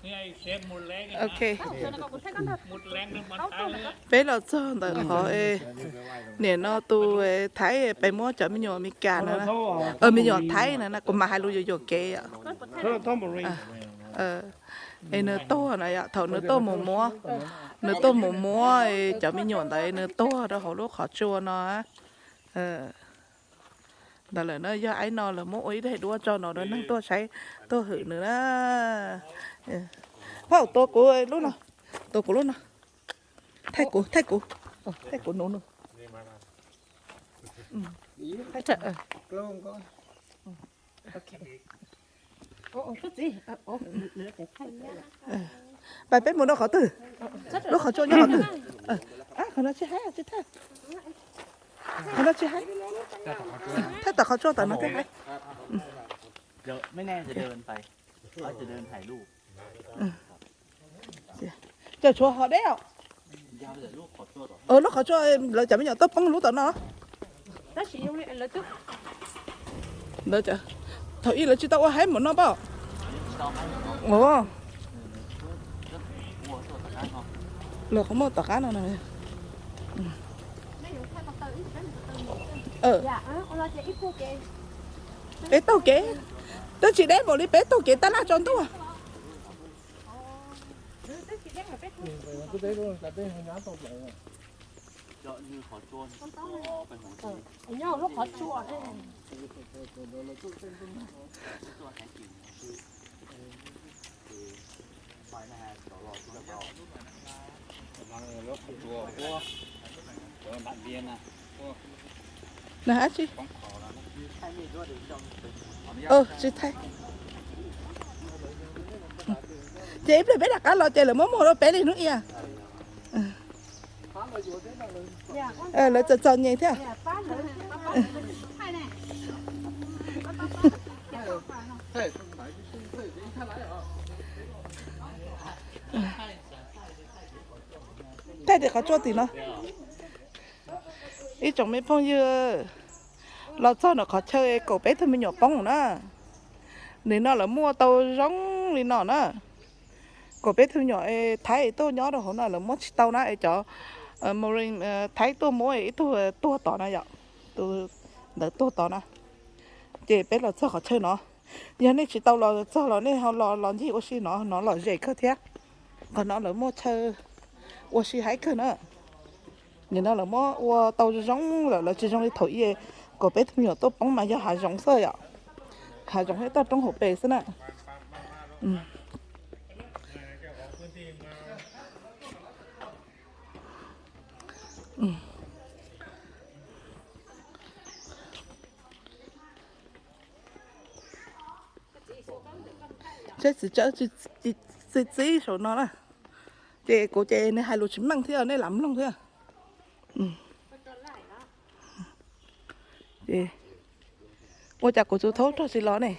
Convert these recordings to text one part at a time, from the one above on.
Ok. Peb los txog ntawm qhov nim no tus Thaib pem muab cov me nyuam Amelikas no, me nyuam Thaib no na, kuv mam hais lus yuam yuam kev. Es nws tuag no yom, thaum nws tuaj mus muab, nws tuaj mus muab cov me nyuam ntawd nws tuag rau hauv lub qhov tsua no. Ntawd lawm na, yog aib no lawv muab ua ib daim duab tso no rau neeg tuaj saib, tuaj hwm nws na. Phauj, tua kuv lub no, tua kuv lub no. Thaij kuv, thaij kuv, thaij kuv nus nus. Pais peb mus rau qhov twg? Lub qhov tsua nyob qhov twg? Qhov no tsis haib, tsis thaij. Qhov no tsis haib. Thaij tom qhov tsua tom no thiaj haib. Ces tshuav hov deb os. Lub qhov tsua lawv cov me nyuam tuaj poob lub tom no. Thaum ub lawv tsis tau ua haib npaum no pab. Lawv qhov muaj tom qab no. Peb taug kev, twb tsis deb npaum li peb taug kev tab laj tso ntuj. Tsis thaij. Ces ib pliag peb rov qab los ces lawv muab muag rau peb li hnub ib. Lawv txom txom nyem thiab. Thaij tim qhov tsua tim no. Ib tsoom me phooj ywg, los txog ntawm qhov chaw kaum peb tug me nyuam poob na. Nim no lawv muab ua tau zoo li no na. Kaum peb tug me nyuam Thaib tuaj nyob rau hauv no lawv muab tsis tau na es cov Marine Thaib tuaj muab ib tug tuag tod na yom. Tus ntawd tuag tod na. Ces peb los txog qhov chaw no. Yog nej tsis tau los txog los nej ho los los ncig ua si no, no lom zem kawg thiab. Qhov no lawv muaj chaw ua si haib kawg na. Nim no lawv muab ua tau zoo lawm, lawv tsis zoo li thaum ub, kaum peb tug me nyuam tuaj poob mas yog hav zoov xwb yom. Hav zoov thiab toj roob hauv pes xwb na. Seb txiv tsawb txi txiv saum no na. Ces kuv ces nws hais lus tsis meej thiab nej lam mloog thiab. Ua cas kuv tus thaub rog tsis los ne?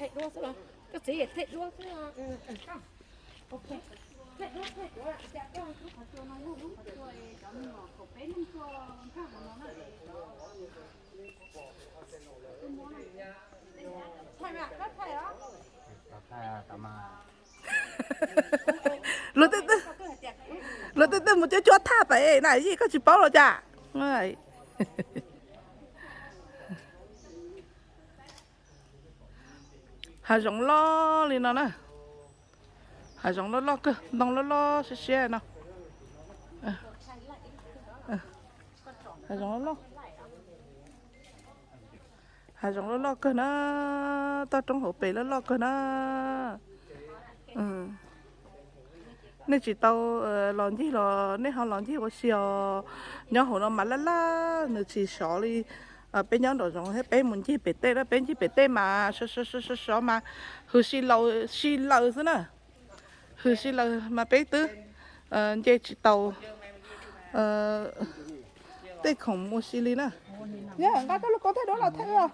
Luag tej twg mus cuab cuab thaj pem na, yij koj tsis paub los cas? Hav zoov loj li no na. Hav zoov loj loj kawg, ntoo loj loj siab siab no. Hav zoov loj loj. Hav zoov loj loj kawg na, toj roob hauv pes loj loj kawg na. Nej tsis tau los ncig los nej ho los ncig ua si os. Nyob hauv no mas laj laj, nws tsis sov li peb nyob nraum zoov thiab. Peb mus ncig pem tej na, peb ncig pem tej mas sov sov sov mas hws si laws si laws xwb na. Hws si laws mas peb twb nce tsis tau tej khoom mus si li na. Yog nqa koj lub kaus thaij duab los thaij os.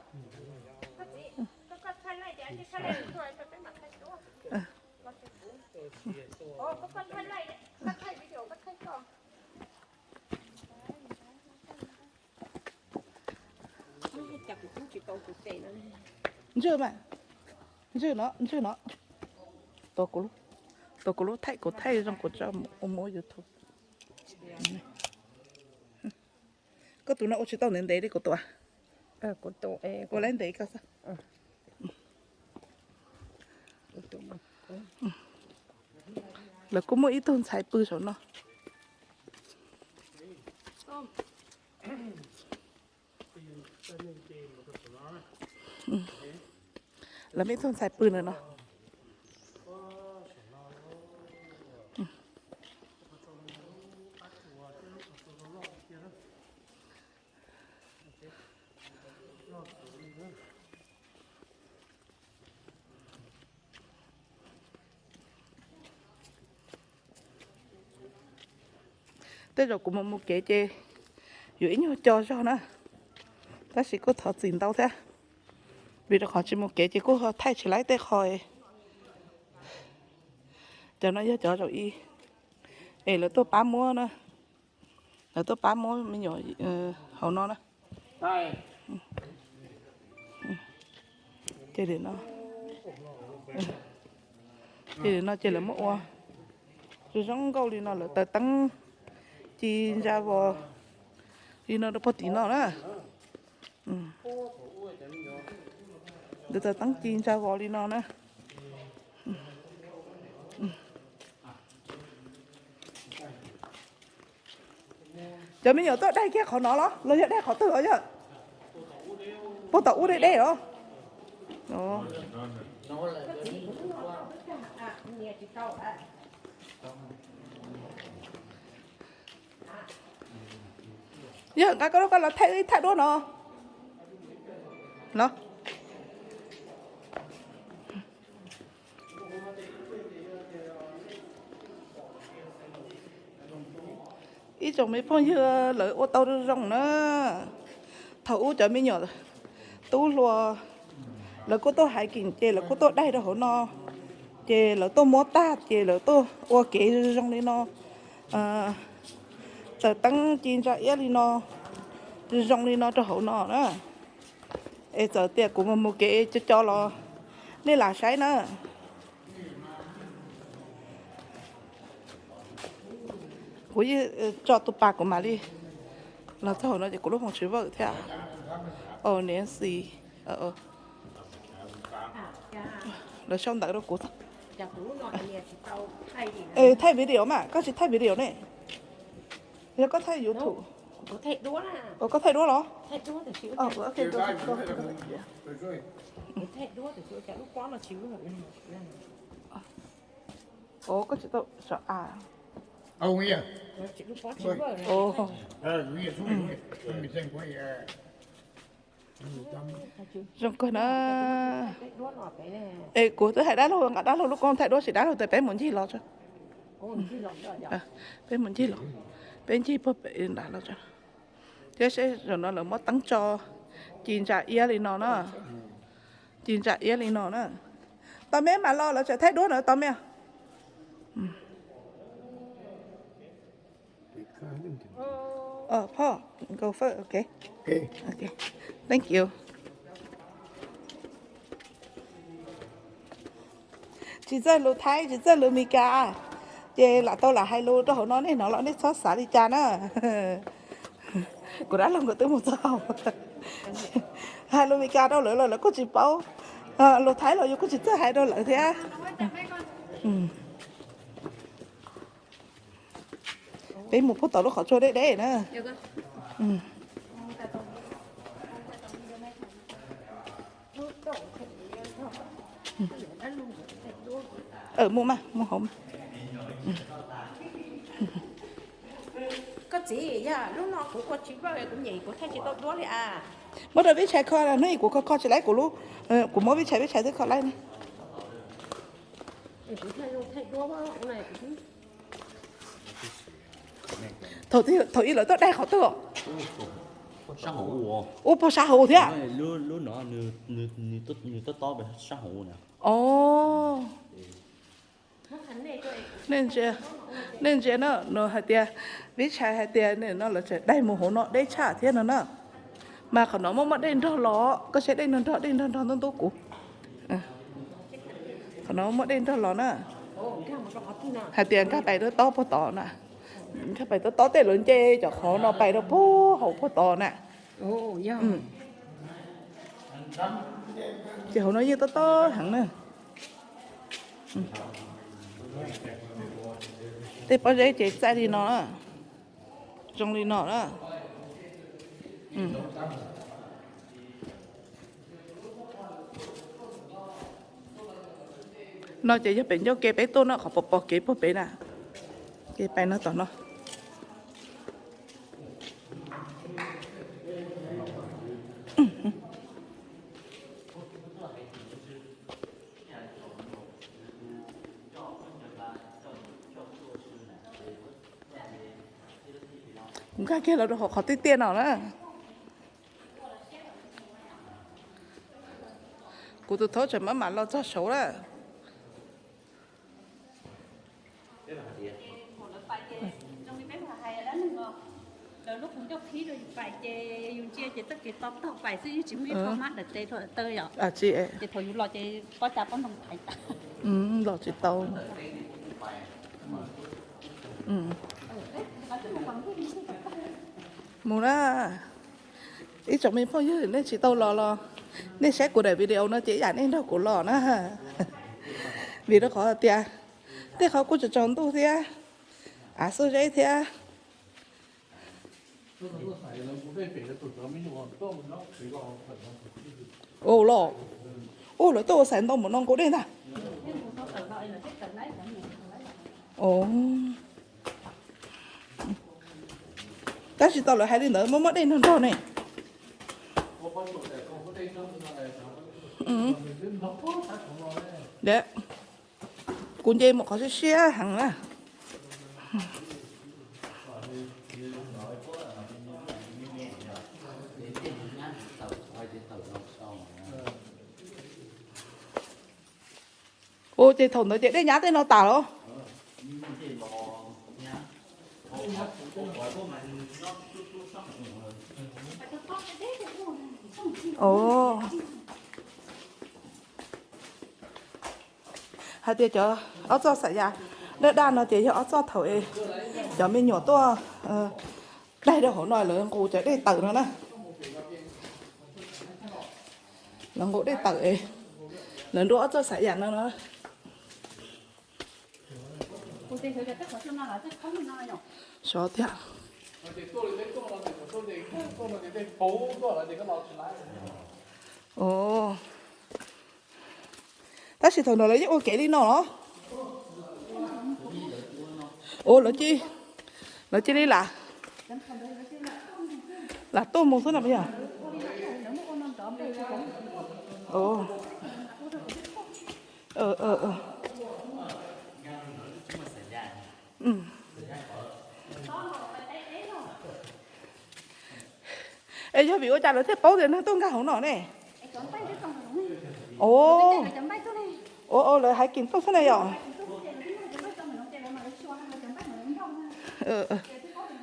Ntswj mas, ntswj no, ntswj no. Tua kuv lub. Tus kuv lub thaij kuv thaij zoo kuv tso ua muab YouTube. Koj tus no ua tsis tau ntev ntev li kuv tus. Ua lawv ntev koj xwb. Lawv kuj muaj ib tug ntxhais pw saum no. Lawv muaj ib tug ntxhais pw ntawm no. Tej zaum kuv mus mus kev ces yuav ib nyuag co zog na, tab sis kuj thov txim ntau thiab, vim rau qhov tsis mus kev ces kuj thaij tsis laib tej qho. Cov no yog cov zaum ib es lawv tuaj pab muab na, lawv tuaj pab muab me nyuam hauv no na. Ces no, ces no ces lawv muab ua zoo zoo nkauj li no, lawv taws teeb ci ntsa vos li no rau puag tim no na. Lawv taws teeb ci ntsa vos li no na. Cov me nyuam tuaj daig kiag qhov no los los yog daig qhov twg os yog? Puag tom ub deb deb os. Yog nqa koj lub koj los thaij ib thaij duab no los. Ib tsoom me phooj ywg, lawv ua tau zoo na. Thaum ub cov me nyuam tub hluas lawv kuj tuaj hiking ces lawv kuj tuaj daig rau hauv no, ces lawv tuaj muab tag ces lawv tuaj ua kev zoo li no, taws teeb ci ntsa iab li no, zoo li no rau hauv no na. Es txawm tias kuv mus mus kev co co los nej lam saib na. Kuv yeej tso tus pas kuv mam li los txog hauv no ces kuv lub phoos tsis vawm thiab. Nancy, lawv sau ntawv rau kuv. Thaij video mas, koj tsis thaij video ne? Yog koj thaij YouTube. Koj thaij duab los? Koj tsis tau so a. Zoo kawg na. Es kuv twb hais dab laug nqa dab laug lub koob thaij duab sis dab laug tias peb mus ncig los tso. Peb mus ncig los, peb ncig puag pem nrad los tso. Thiab seb zaum no lawv muab teeb tso ci ntsa iab li no na. Ci ntsa iab li no na. Tos me mam los lawv tseem thaij duab na tos me. Phoj, go first, ok. Ok. Thank you. Tsis txawj lus Thaib, tsis txawj lus Meskas, ces lam tau lam hais lus rau hauv no nej hnov los nej txhob xav li cas na. Kuv dab laug nkawd twb mus txog hauv, hais lus Meskas rau lawv los lawv kuj tsis paub, lus Thaib los yus kuj tsis txawj hais rau lawv thiab. Peb mus puag tom lub qhov tsua deb deb na. Mus mas, mus hauv mas. Koj txiv, yog lub no kuv ua tsis vawj, kuv nyem kuv thaij tsis tau duab li as. Muab rau Vij Tshais kho, hnub ib kuv kho kho tsis laib kuv lub, kuv muab Vij Tshais, Vij Tshais twb kho laib ne. Thaum ib lawv tuaj daig qhov twg os? Ua puag sab hauv thiab. Os. Nej ntsia na, nws hais tias, Vij Tshais hais tias nim no lawv tseem daig mus hauv no deb tshaj thiab no na. Mas qhov no muaj muaj dej nrog los, koj saib dej nrog nrog, dej nrog nrog ntub ntub kuv. Qhov no muaj dej nrog los na. Hais tias nkag pais rau tob puag tod na. Nkag pais rau tob tej lawv nce cov qhov no pais rau puag hauv puag tod na. Ces hauv no yeej tob tob heev na. Tej pob zeb ces txaij li no, zoo li no na. No ces yog pem ncauj ke peb tuaj na, qhov pos pos kev puag pem na. Ces pais no tom no. Kuv nkag kiag los rau hauv qhov tiaj tiaj no na. Kuv tus thaub tseem maj mam los txog saud lawm. Los tsis tau. Mus na. Ib tsoom me phooj ywg, nej tsis tau los los nej saib kuv daim video no ces ib yam nej nrog kuv los na. Vim rau qhov tias tej qhov kuj tsaus tsaus ntuj thiab, av xuj zeb thiab. Ua los, ua lawv tuaj ua xais ntoo mus no nqus dej ntag. Tab sis tau lawv hais li ntawd muaj muaj dej nrog nrog ne. Kuv nce mus qhov siab siab heev na. Ua ces thaum ntawd ces dej nyab tej no tas los? Hais tias cov ob txoj xaim yas daj daj no ces yog ob txoj thaum es cov me nyuam tuaj daig rau hauv no lawv nqus cov dej tawm no na. Lawv nqus dej tawm es lawv nruab ob txoj xaim yas no no. Sov tiag. Tab sis thaum ntawd lawv yeej ua kev li no los? Ua lawv cia, lawv cia li lam, lam tuaj mus xwb no yog? Es yog vim ua cas lawv thiaj paub tias neeg tuaj nkag hauv no ne? Ua, lawv hais kim tuaj xwb na yom?